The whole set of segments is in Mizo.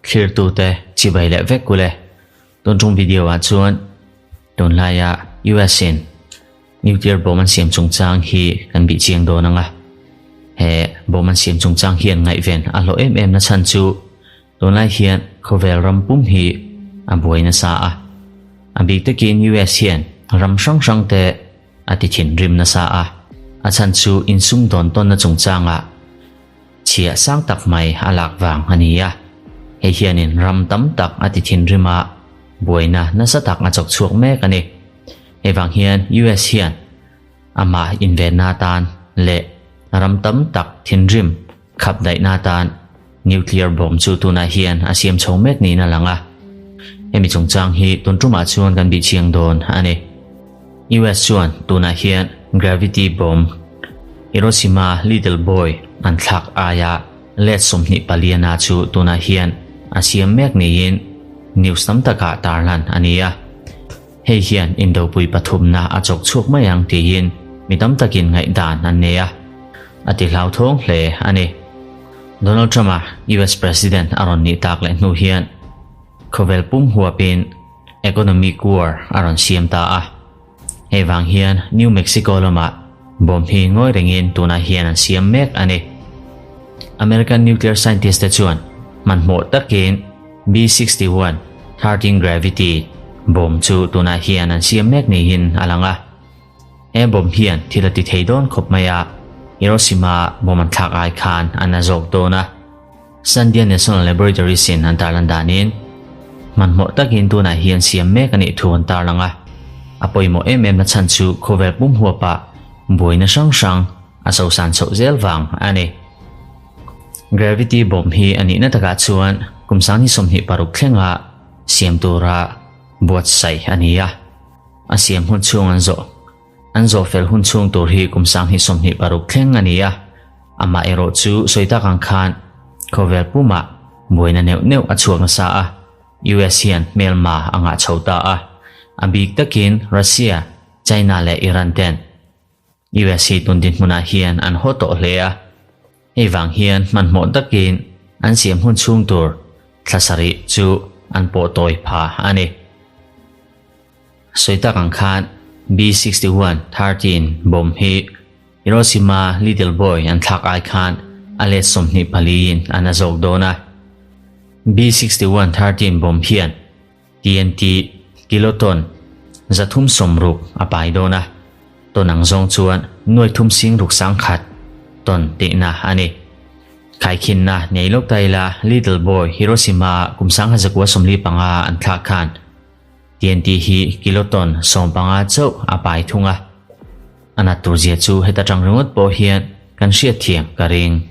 Thlirtute chibai leh vek kule tun tum video ah chuan tunlaia US in nuclear bomb an siam chungchang hi kan bih chiang dawn ang a. He bomb an siam chungchang hian ngaihven a hlawh em em na chhan chu tunlai hian khawvel ram pum hi a buai nasa a. A bik takin US hian ram hrang hrang te a ti thinrim nasa a, a chhan chu insum dawn tawnna chungchangah chhiah sang tak mai a lak vang a ni a. Hei hianin ram tam tak a ti thinrim a, buaina nasa tak a chawk chhuak mek a ni. Hei vang hian US hian amah invenna atan leh ram tam tak thinrim khap daihna atan nuclear bomb chu tunah hian a siam chho mek niin a lang a. Hemi chungchang hi tun tumah chuan kan bih chiang dawn a ni. US chuan tunah hian gravity bomb Hiroshima Little Boy an thlak aia let 24 na chu tunah hian a siam mek niin news tam takah tarlan a ni a. Hei hian indopui pathumna a chawk chhuak mai ang tiin mi tam takin ngaihdan an nei a, a ti hlauthawng hle a ni. Donald Trump-a US President a rawn nih tak leh hnu hian khawvel pum huapin economic war a rawn siam ta a. Hei vang hian New Mexico lamah bomb hi ngawi rengin tunah hian an siam mek a ni. American nuclear scientist te chuan hmanhmawh takin B-61 13 Gravity bomb chu tunah hian an siam mek niin a lang a. He bomb hian thil a ti thei dawn khawp mai a, Hiroshima bomb an thlak ai khan a na zawk dawn a. Sandia National Laboratories in an tarlan danin hmanhmawh takin tunah hian siam mek a nih thu an tarlang a. A pawimawh em em na chhan chu khawvel pum huapah buaina hrang hrang a sosan chhoh zel vang a ni. Gravity bomb hi a nihna takah chuan kum 2026 thlenga siam tura buatsaih a ni a. A siam hun chhung an zawh an zawh fel hun chhung tur hi kum 2026 thleng a ni a. Amah erawh chu sawi tak ang khan khawvel pumah buaina neuh neuh a chhuak nasa a, US hian hmelma a ngah chho ta a. A bik takin Russia, China leh Iran ten US hi tun dinhmunah hian an haw tawh hle a. Hei vang hian hmanhmawh takin an siam hun chhung tur thla sarih chu an pawh tawi pha a ni. Sawi tak ang khan B-61 13 bomb hi Hiroshima Little Boy an thlak ai khan a let 24 in an a zawk dawn a. B-61 13 bomb hian TNT kiloton 360 a pai dawn a, ton ang zawng chuan 360,000 ton tihna a ni. Khaikhinna nei lawk ta ila Little Boy Hiroshima kum 1945 an thlak khan TNT hi kiloton 15 chauh a pai thung a. A nat tur zia chu heta tang ringawt pawh hian kan hriat thiam ka ring.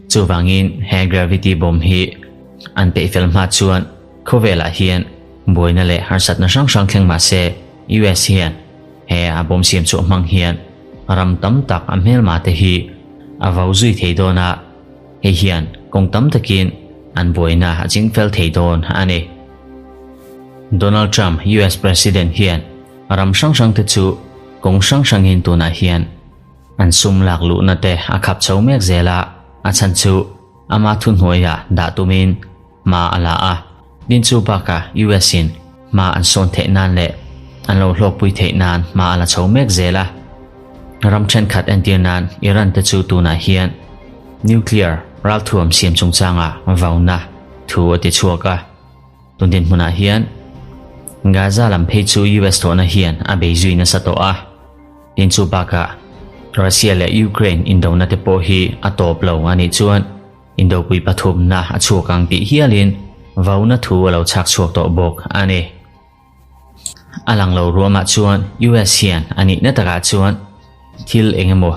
Chuvangin he gravity bomb hi an peih fel hma chuan khawvelah hian buaina leh harsatna hrang hrang thleng mah se US hian he a bomb siam chhuah hmang hian ram tam tak a hmelma te hi a vau zui thei dawn a, hei hian kawng tam takin an buaina a ching fel thei dawn a ni. Donald Trump US President hian ram hrang hrang te chu kawng hrang hrangin tunah hian an sum lak luhna te a khap chho mek zel a, a chhan chu ama thuhnuaiah dah tumin hma a la a. Din chu bakah US in hma an sawn theih nan leh an lo hlawkpui theih nan hma a la chho mek zel a. Ram thenkhat entir nan Iran te chu tunah hian nuclear ralthuam siam chungchangah vauna thu a ti chhuak a. Tun dinhmunah hian Gaza lam phei chu US thawhna hian a bei zui nasa tawh a. Tin chu bakah Russia leh Ukraine indona te pawh hi a tawp lo a nih chuan indopui pathumna a chhuak ang tih hialin vauna thu a lo chhak chhuak tawh bawk a ni. A lang lo ruamah chuan US hian a nihna takah chuan thil engemaw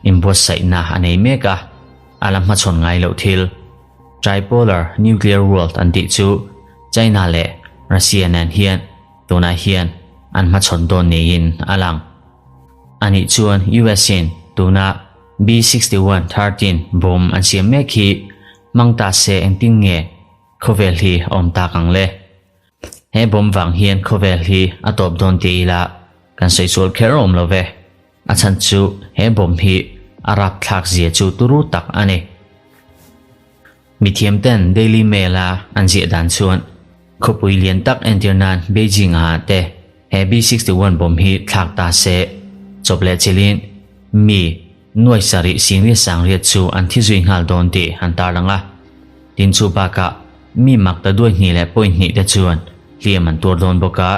inbuatsaihna a nei mek a, a la hmachhawn ngai loh thil tripolar nuclear world an tih chu China leh Russia nen hian tunah hian an hmachhawn dawn niin a lang. A nih chuan US in tuna B-61 13 bomb an siam mek hi hmang ta se engtin nge khawvel hi a awm tak ang le? He bomb vang hian khawvel hi a tawp dawn ti ila kan sawi sual kher awm lo ve. A chhan chu he bomb hi a rapthlak zia chu turu tak a ni. Mithiam ten Daily Mail a an ziah dan chuan khawpui lian tak entir nan Beijing ah te he B-61 bomb hi thlak ta se chawp leh chilhin mi nuai sarih singriat sangriat chu an thi zui nghal dawn tih an tarlang a. Tin chu bakah mi mak ta duai hnih leh point hnih te chuan hliam an tuar dawn bawk a.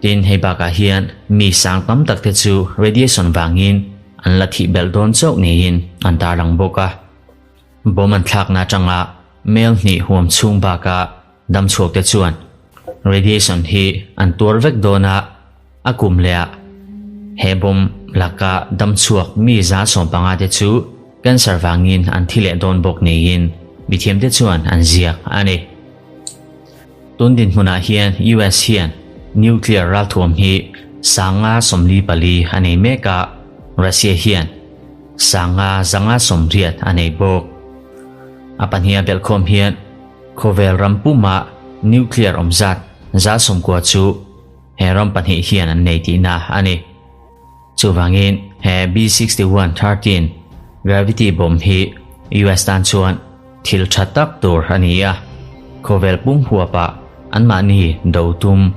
Tin hei bakah hian mi sang tam tak te chu radiation vangin an la thih belh dawn chauh niin an tarlang bawk a. Bomb an thlakna atanga mel hnih huam chhung bakah dam chhuak te chuan radiation hi an tuar vek dawn a, a kum leh ah he bomb laka dam chhuak mi 150 te chu cancer vangin an thi leh dawn bawk niin mithiam te chuan an ziak a ni. Tun dinhmunah hian US hian nuclear ralthuam hi sanga 44 a nei mek a, Russia hian 5 180 a nei bawk. A pahniha belhkhawm hian khawvel ram puma nuclear awm zat 90 chu he ram pahnih hian an nei tihna a ni. Chuvangin he B-61 13 gravity bomb hi US tan chuan thil tha tak tur a ni a, khawvel pum huapah anmahni do tum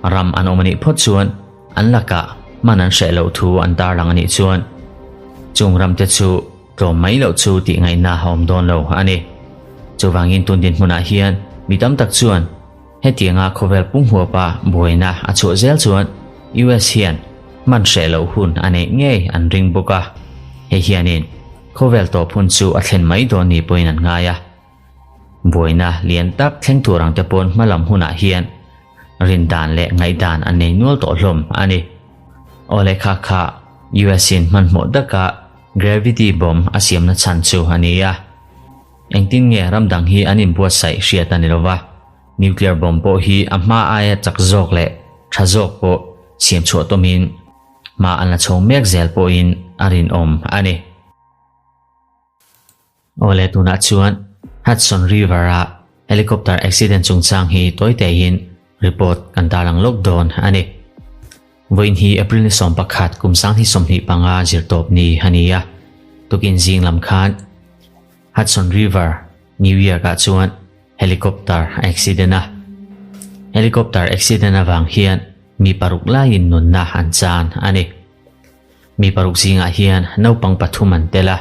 ram an awm a nih phawt chuan an lakah hman an hreh loh thu an tarlang a nih chuan chung ramte chu tlawm mai loh chu tih ngaihna a awm dawn lo a ni. Chuvangin tun dinhmunah hian mi tam tak chuan hetianga khawvel pum huapa buaina a chhuah zel chuan US hian hman hreh loh hun a neih ngei an ring bawk a, hei hianin khawvel tawp hun chu a thlen mai dawn ni pawhin an ngai a. Buaina lian tak thleng tur ang te pawn hmalam hunah hian rin dan leh ngaihdan an nei nual tawh hlawm a ni. Aw leh kha kha US in hmanhmawh taka gravity bomb a siamna chhan chu a ni a. Engtin nge ram dang hi an inbuatsaih hriat a ni lova, nuclear bomb pawh hi a hma aia chak zawk leh tha zawk pawh siam chhuah tawmin hma an la chho mek zel pawhin a rinawm a ni. Awle tunah chuan Hudson River a helicopter accident chungchang hi tawi tein report kan tarlang lawk dawn a ni. Vawiin hi April ni 11 kum 2025 zirtawp ni a ni a, tukin zing lam khan Hudson River, New York ah chuan helicopter a accident a. Helicopter accident avang hian mi paruk laiin nunna an chan a ni. Mi paruk zingah hian naupang pathum an tel a,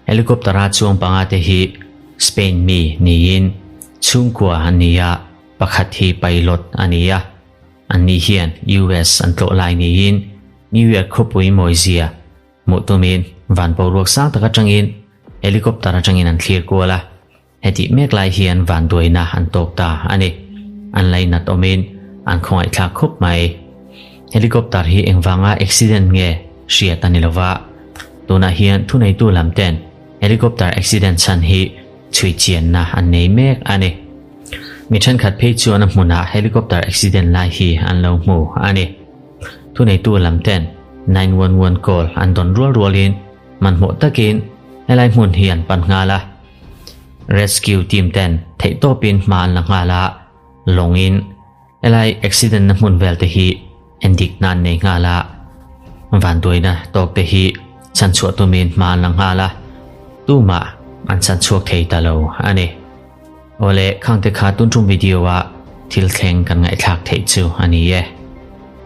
helicopter-a chuang panga te hi Spain mi niin chhungkua an ni a, pakhat hi pilot a ni a. Anni hian US an tlawh lai niin New York khawpui mawizia hmuh tumin van boruak sang tak atangin helicopter atangin an thlir kual a. Hetih mek lai hian vanduaina an tawk ta a ni. An lainat awmin an khawngaihthlak khawp mai. Helicopter hi engvanga accident nge hriat a ni lova, tunah hian thuneitu lam ten helicopter accident chhan hi chhui chianna an nei mek a ni. Mi thenkhat phei chuan a hmunah helicopter accident lai hi an lo hmu a ni. Thuneitu lam ten 911 call an dawn rual rualin hmanhmawh takin helai hmun hi an pan nghal a. Rescue team ten theihtawpin hma an la nghal a, lawngin helai accident na hmun vel te hi endik nan nei nghal a, vanduaina tawk te hi chhanchhuah tumin hma an la nghal a, tumah an chhanchhuak thei ta lo a ni. Awle khangte kha tun tum video a thil thleng kan ngaihthlak theih chu a ni e.